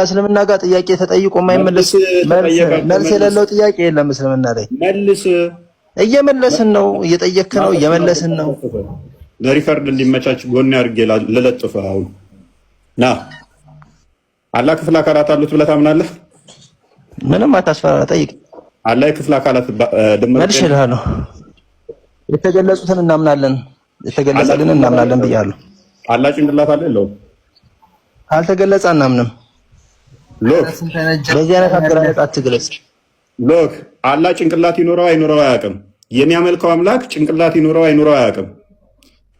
እስልምና ጋር ጥያቄ ተጠይቆ የማይመለስ መልስ፣ መልስ የሌለው ጥያቄ የለም። እስልምና ላይ መልስ። እየመለስን ነው፣ እየጠየክ ነው፣ እየመለስን ነው። ለ record እንዲመቻች ጎን አድርጌ ልለጥፍህ። አሁን ና። አላህ ክፍለ አካላት አሉት ብለህ ታምናለህ? ምንም አታስፈራራ፣ ጠይቅ። አላህ የክፍለ አካላት ድምር መልሼልሃለሁ። የተገለጹትን እናምናለን፣ የተገለጸልን እናምናለን ብያለሁ። አላህ ጭንቅላት አለ የለውም? ካልተገለጸ አናምንም። Look። በዚህ አይነት አገላለጽ አትግለጽ። Look፣ አላህ ጭንቅላት ይኖረው አይኖረው አያውቅም። የሚያመልከው አምላክ ጭንቅላት ይኖረው አይኖረው አያውቅም።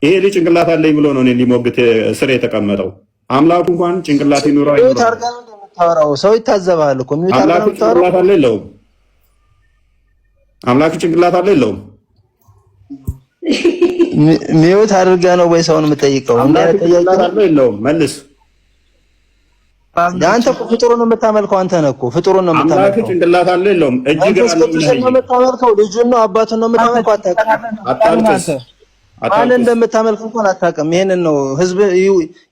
ይሄ ልጅ ጭንቅላት አለኝ ብሎ ነው እኔን ሊሞግት ስር የተቀመጠው። አምላኩ እንኳን ጭንቅላት ይኖረው mute አይኖረው አድርገህ ነው የምታወራው። ሰው ይታዘባል እኮ። Mute አድርገህ አምላኩ ነው የምታወራው። ጭንቅላት አለ የለውም? አምላኩ ጭንቅላት አለ የለውም? Mute አድርገህ ነው ወይ ሰውን የምጠይቀው? እንዲህ አምላኩ አይነት ጥያቄ ጭንቅላት አለ የለውም? መልስ። አንተ እኮ ፍጡሩን ነው የምታመልከው። አንተ ነህ እኮ ፍጡሩን ነው አምላክ የምታመልከው። ጭንቅላት አለ የለውም? እጅ እግር መንፈስ አለው ቅዱስን ነው የምታመልከው። ልጁን ነው አባቱን ነው የምታመልከው። አታውቅም። አታልቅስ፣ ማን አታልቅስ። እንደምታመልክ እንኳን አታውቅም። ይሄንን ነው ህዝብ፣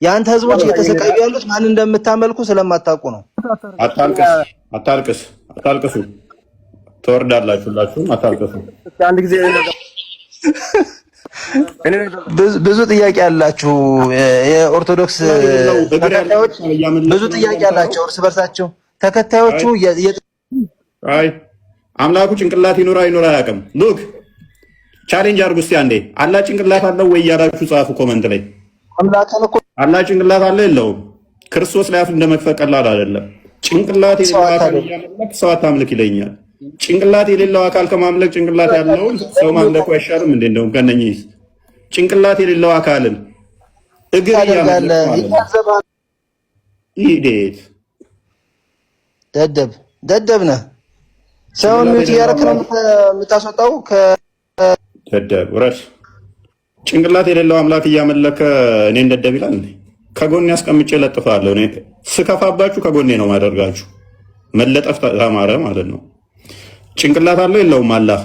የአንተ ህዝቦች እየተሰቃዩ ያሉት ማን እንደምታመልኩ ስለማታውቁ ነው። አታልቅስ፣ አታልቅስ፣ አታልቅሱ። ትወርዳላችሁ፣ ሁላችሁም አታልቅሱ። አንድ ጊዜ ብዙ ጥያቄ ያላችሁ የኦርቶዶክስ ተከታዮች ብዙ ጥያቄ ያላቸው እርስ በርሳቸው ተከታዮቹ። አይ፣ አምላኩ ጭንቅላት ይኑር አይኑር አያውቅም። Look፣ challenge አድርጉ እስቲ አንዴ። አላህ ጭንቅላት አለው ወይ እያላችሁ ጻፉ comment ላይ። አምላክን እኮ አላህ ጭንቅላት አለ የለውም? ክርስቶስ ላይ አፍ እንደመክፈት ቀላል አይደለም። ጭንቅላት የሌለው አካል እያመለክ ሰው አታምልክ ይለኛል። ጭንቅላት የሌለው አካል ከማምለክ ጭንቅላት ያለውን ሰው ማምለኩ አይሻልም እንዴ? እንደውም ከነኚህ ጭንቅላት የሌለው አካልን እግር ታደርጋለህ፣ ይታዘባል። Idiot። ደደብ ደደብ ነህ። ሰውን mute እያደረክ ነው የምታስወጣው። ደደብ ውረድ። ጭንቅላት የሌለው አምላክ እያመለከ እኔን ደደብ ይላል እንዴ? ከጎኔ አስቀምጬ ለጥፋለሁ። እኔ ስከፋባችሁ ከጎኔ ነው ማደርጋችሁ። መለጠፍ ተማረ ማለት ነው። ጭንቅላት አለው የለውም? አላህ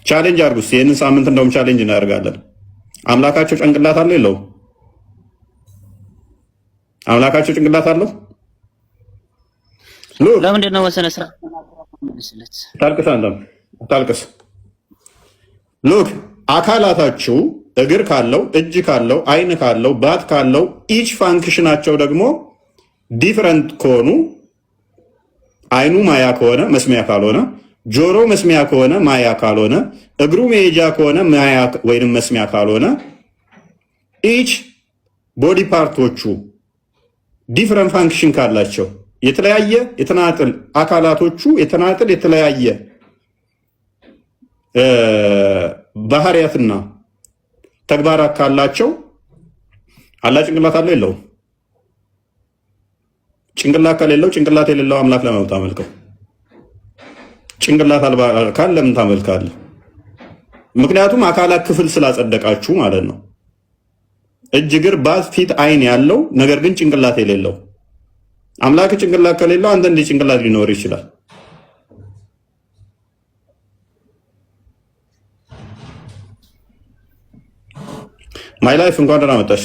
challenge አድርጉ። ይህንን ሳምንት እንደውም challenge እናደርጋለን። አምላካቸው ጭንቅላት አለው የለውም? አምላካቸው ጭንቅላት አለው? ለምንድን ነው በስነ ስርዓት? ታልቅስ፣ አንተም ታልቅስ። Look፣ አካላታችሁ እግር ካለው፣ እጅ ካለው፣ አይን ካለው፣ ባት ካለው፣ each function ኣቸው ደግሞ different ከሆኑ፣ አይኑ ማያ ከሆነ መስሚያ ካልሆነ፣ ጆሮ መስሚያ ከሆነ ማያ ካልሆነ፣ እግሩ መሄጃ ከሆነ ማያ ወይንም መስሚያ ካልሆነ፣ each body part ኦቹ different function ካላቸው፣ የተለያየ የተናጥል አካላቶቹ የተናጥል የተለያየ ባህሪያትና ተግባራት ካላቸው አላህ ጭንቅላት አለው የለውም? ጭንቅላት ከሌለው ጭንቅላት የሌለው አምላክ ለምን ታመልከው? ጭንቅላት አልባ አካል ለምን ታመልካለህ? ምክንያቱም አካላት ክፍል ስላጸደቃችሁ ማለት ነው። እጅ፣ እግር፣ ባት፣ ፊት፣ አይን ያለው ነገር ግን ጭንቅላት የሌለው አምላክ ጭንቅላት ከሌለው አንተ እንዲህ ጭንቅላት ሊኖር ይችላል? My life፣ እንኳን ደህና መጣሽ።